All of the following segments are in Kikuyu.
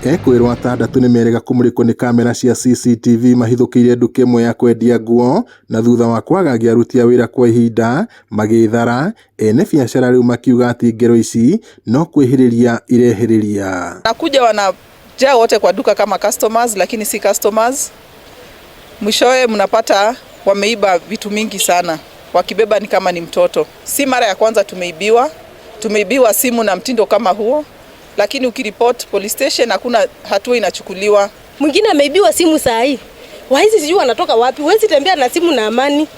Ekũĩrwo atandatũ nĩmerĩga kũmũrĩkwo nĩ kamera cia CCTV mahithũkĩire nduka ĩmwe ya kwendia nguo na thutha wa kwagagia aruti a wĩra kwa ihinda magĩthara, ene biacara rĩu makiuga atĩ ngero ici no kwĩhĩrĩria irehĩrĩria. Nakuja wanajaa wote kwa duka kama customers, lakini si customers. Mwishowe mnapata wameiba vitu mingi sana, wakibeba ni kama ni mtoto. Si mara ya kwanza tumeibiwa, tumeibiwa simu na mtindo kama huo, lakini ukiripoti police station hakuna hatua inachukuliwa. Mwingine ameibiwa simu saa hii, waizi sijui wanatoka wapi. Huwezi tembea na simu na amani.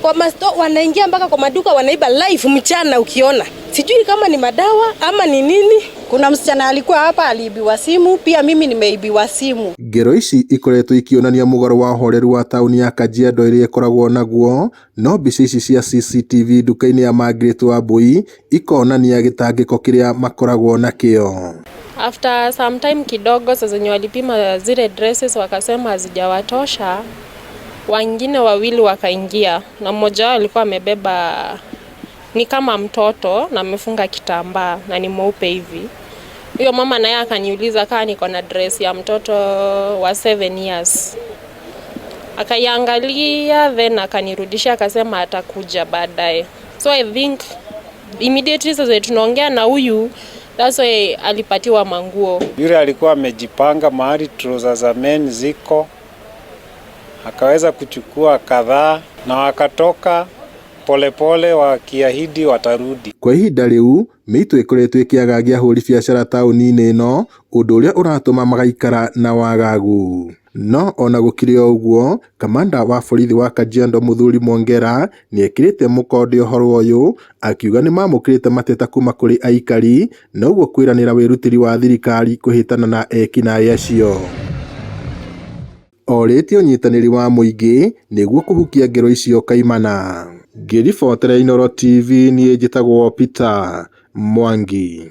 Kwa masto, wanaingia mpaka kwa maduka wanaiba live mchana, ukiona sijui kama ni madawa ama ni nini. Kuna msichana alikuwa hapa aliibiwa simu, pia mimi nimeibiwa simu. Ngero ici ikoretwo ikionania mũgarũ wa ũhoreru wa taũni ya Kajiado ĩrĩa ĩkoragwo naguo, no mbica ici cia CCTV nduka-inĩ ya Margaret Wambui ikonania gĩtangĩko kĩrĩa makoragwo nakĩo. After some time kidogo, sasa zenye walipima zile dresses wakasema hazijawatosha, wengine wawili wakaingia, na mmoja wao alikuwa amebeba ni kama mtoto na amefunga kitambaa na ni mweupe hivi. Huyo mama naye akaniuliza kaa niko na dress ya mtoto wa 7 years, akaiangalia then akanirudishia akasema atakuja baadaye. So I think immediately sasa tunaongea na huyu, that's why alipatiwa manguo. Yule alikuwa amejipanga mahali trouser za men ziko, akaweza kuchukua kadhaa na wakatoka polepole wakiahidi watarudi. Kwa ihinda rĩu mĩitũ ĩkoretwo ĩkĩagagia ahũri biacara taũni-inĩ ĩno ũndũ ũrĩa ũratũma magaikara na wagagu. No ona gũkĩrĩ o ũguo, kamanda wa borithi wa Kajiado Mũthuri Mwongera nĩekĩrĩte mũkonde ũhoro ũyũ akiuga nĩmamũkĩrĩte mateta kuma kũrĩ aikari na ũguo kwĩranĩra wĩrutĩri wa thirikari kwĩhĩtana na ekinaĩ acio. Orĩtie ũnyitanĩri wa mũingĩ nĩguo kũhukia ngero icio kaimana. Ngĩribotera Inooro TV niĩ njĩtagwo Peter Mwangi.